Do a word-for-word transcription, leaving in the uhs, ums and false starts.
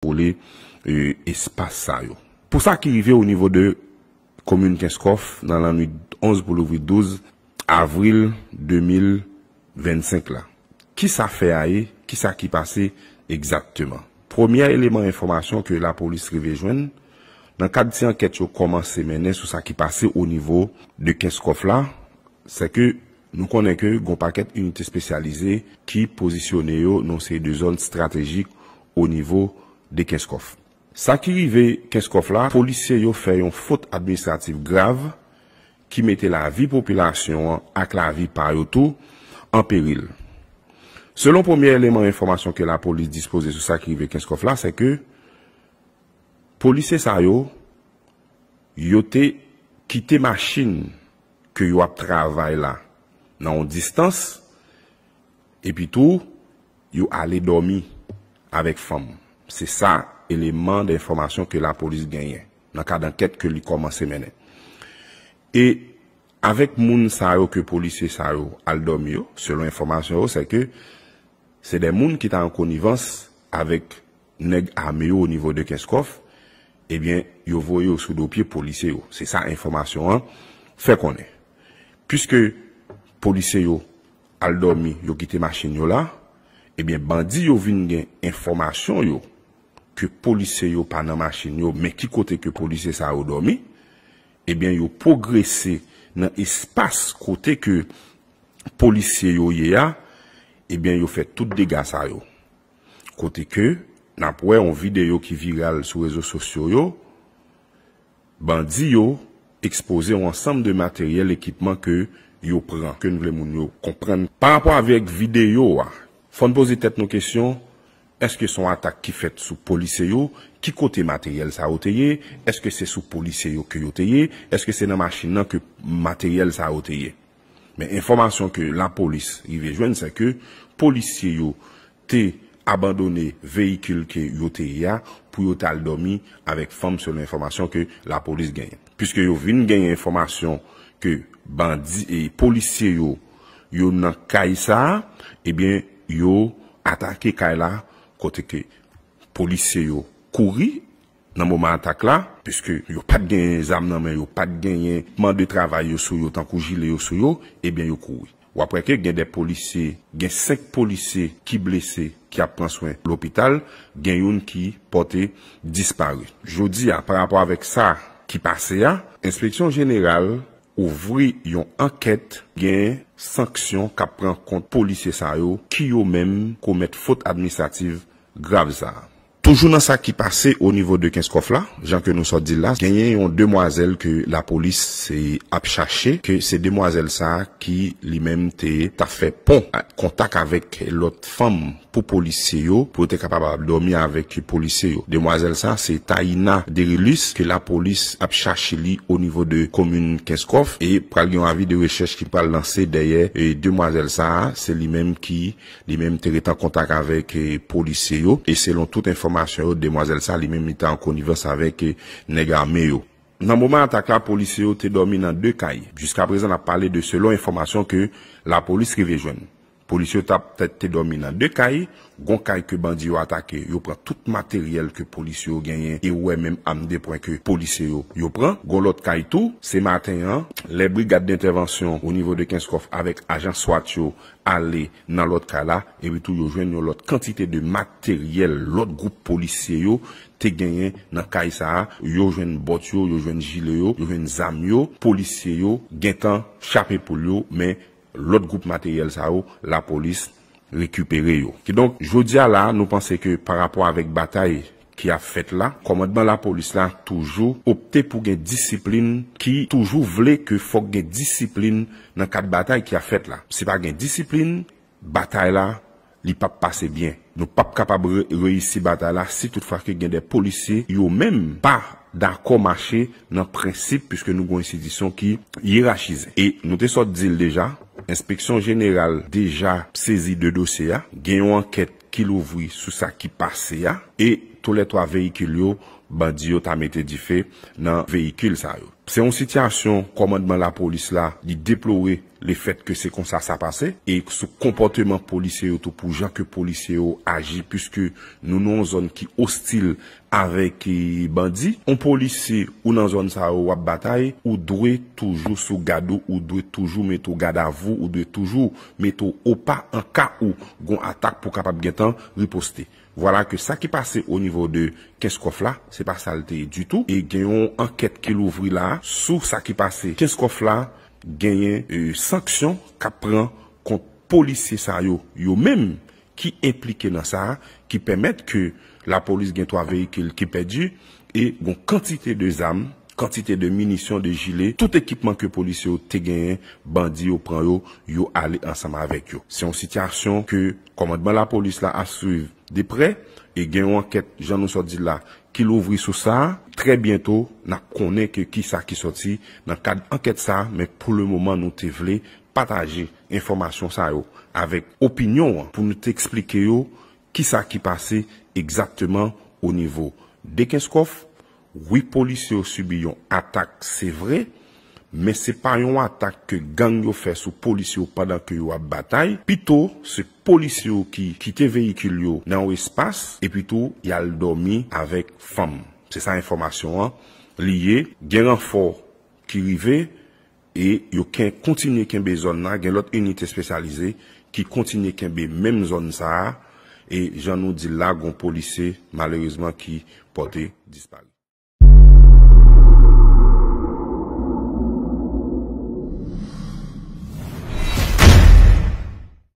kontwole, e, espas sa yo. Pou sa ki rive o nivo de komin Kenskòf nan lannwit onz pou louvri douz avril de mil vennsenk la. Kisa fè a ye? Kisa ki pase egzakteman? Premye eleman enfòmasyon ke lapolis rive jwenn nan kad ti ankèt yo kòmanse mennen sou sa ki pase o nivo de Kenskòf la, se ke nou konnen ke gon pakèt inite espesyalize ki pozisyone yo nan yon seri de zòn estratejik o nivo de Kenskòf. Sa ki rive Kenskòf la, polisye yo fè yon fot administratif grav ki mete lavi popilasyon an ak lavi pa yo tou an peril. Selon premye eleman enfòmasyon ke lapolis dispoze sou sa ki rive Kenskòf la, se ke polisye sa yo, yo te kite machin ke yo ap travay la nan yon distans, epi tou, yo ale dòmi avèk fanm. Se sa eleman de enfòmasyon ke lapolis genyen nan kad ankèt ke li kòmanse mennen. E avèk moun sa yo ke polisye sa yo al dòmi yo, selon enfòmasyon yo, se ke se de moun ki ta an konivans avèk nèg ame yo o nivo de Kenskòf, ebyen, yo voye yo sou do pye polisye yo. Se sa enfòmasyon an fè konnen. Piske polisye yo al dòmi, yo kite machin yo la, ebyen, bandi yo vin gen enfòmasyon yo ke polisye yo pa nan machin yo, men ki kote ke polisye sa yo dòmi, ebyen, yo pwogrese nan espas kote ke polisye yo ye a, ebyen, yo fè tout dega sa yo. Kote ke n ap wè yon videyo ki viral sou rezo sosyo yo, bandi yo ekspoze yon ansanm de materyèl, ekipman ke yo pran, ke n vle moun yo konprann. Pa rapò avèk videyo a, fò n poze tèt nou kesyon, èske se yon atak ki fèt sou polisye yo? Ki kote materyèl sa yo te ye? Èske se sou polisye yo ke yo te ye? Èske se nan machin nan ke materyèl sa yo te ye? Men enfòmasyon ke lapolis rive jwenn, se ke polisye yo te abandone veyikil ke yo te ye a pou yo t al dòmi avèk fanm, selon enfòmasyon ke lapolis genyen. Piske yo vin genyen enfòmasyon ke bandi e polisye yo, yo nan kay sa a, ebyen, yo atake kay la, kote ke polisye yo kouri nan moman atak la, piske yo pa t genyen zam nan men yo, pa t genyen ekipman de travay yo sou yo, tankou jile yo sou yo, ebyen, yo kouri. W ap wè ke gen de polisye, gen senk polisye ki blese, ki ap pran swen lopital, gen youn ki pòte disparu. Jodi a, pa rapò avèk sa ki pase a, Enspeksyon Jeneral ouvri yon ankèt, gen sanksyon k ap pran kont polisye sa yo ki yo menm komèt fot administrativ grav sa a. Toujou nan sa ki pase o nivo de Kenskòf la, jan ke nou sot di l la, genyen yon demwazèl ke lapolis se ap chache, ke se demwazèl sa a ki li menm te ta fè pon, kontak avèk lòt fanm pou polisye yo, pou yo te kapab ap dòmi avèk polisye yo. Demwazèl sa, se Taina Derilus, ke lapolis ap chache li o nivo de komin Kenskòf, e pral gen yon avi de rechèch ki pral lanse dèyè, e, demwazèl sa a, se li menm ki, li menm te ret an kontak avèk, e, polisye yo, e selon tout enfòmasyon yo, demwazèl sa, li menm li te an konivans avèk, e, nèg ame yo. Nan moman atak la, polisye yo te dòmi nan de kay. Jiskaprezan, n ap pale de selon enfòmasyon ke lapolis rive jwenn. Polisye yo t ap te, te dòmi nan de kay. Gon kay ke bandi yo atake, yo pran tout materyèl ke polisye yo genyen, e ou wè menm am de pwen ke polisye yo, yo pran. Gon lòt kay tou, se maten an, lè brigad dentèvansyon o nivo de Kenskòf avèk ajan swat yo ale nan lòt kay la, epi tou yo jwenn yon lòt kantite de materyèl lòt gwoup polisye yo te genyen nan kay sa a. Yo jwenn bòt yo, yo jwenn jile yo, yo jwenn zam yo. Polisye yo gentan chape poul yo, men lòt gwoup materyèl sa yo, lapolis rekipere yo. Kidonk, jodi a la, nou panse ke pa rapò avèk batay ki ap fèt la, kòmandman lapolis la toujou opte pou gen disiplin, ki toujou vle ke fòk gen disiplin nan kad batay ki ap fèt la. Si pa gen disiplin, batay la, li p ap pase byen. Nou p ap kapab re-, reyisi batay la si toutfwa ke gen de polisye yo menm pa dakò mache nan prensip, piske nou gen yon enstitisyon ki yerachize. E nou te sot di l deja, Enspeksyon Jeneral deja sezi de dosye a, gen yon ankèt ki louvri sou sa ki pase a, e Toulètwa veyikil yo, bandi yo ta mete dife nan veyikil sa yo. Se yon sitiyasyon kòmandman lapolis la, li deplore lefètke se konsa sa pase, e sou konpòteman polisye yo tou, pou jan ke polisye yo aji, piske nou nan yon zòn ki ostil avèk, e, bandi. Yon polisye ou nan zòn sa yo w ap batay, ou dwe toujou sou gad ou, ou dwe toujou mete w gadavou, ou dwe toujou mete w opa an ka ou gon atak pou kapab gentan riposte. Vwala ke sa ki pase o nivo de Kenskòf la, se pa sa l te ye ditou. E gen yon ankèt ki louvri la sou sa ki pase Kenskòf la, genyen, e, sanksyon k ap pran kont polisye sa yo, yo menm ki enplike nan sa, ki pèmèt ke lapolis gen twa veyikil ki pèdi, e gon kantite de zam, kantite de minisyon, de jile, tout ekipman ke polisye yo te genyen, bandi yo pran yo, yo ale ansanm avèk yo. Se yon sitiyasyon ke kòmandman lapolis la ap swiv de prè, e gen yon ankèt, jan nou sot di la, ki louvri sou sa. Trè byento, n ap konnen ke kisa ki sòti nan kad ankèt sa, men pou le moman, nou te vle pataje enfòmasyon sa yo avèk opinyon an, pou nou te eksplike yo kisa ki pase egzakteman o nivo de Kenskòf. Wi, polisye yo sibi yon atak, se vre, men se pa yon atak ke gang yo fè sou polisye yo pandan ke yo ap batay. Pito, se polisye yo ki kite veyikil yo nan yon espas, epi tou, y al dòmi avèk fanm. Se sa enfòmasyon an li ye. Gen ranfò ki rive, e yo ken-, kontinye kenbe zòn nan. Gen lòt inite espesyalize ki kontinye kenbe menm zòn sa a. E jan nou di l la, gon polisye, malerezman, ki pòte disparet.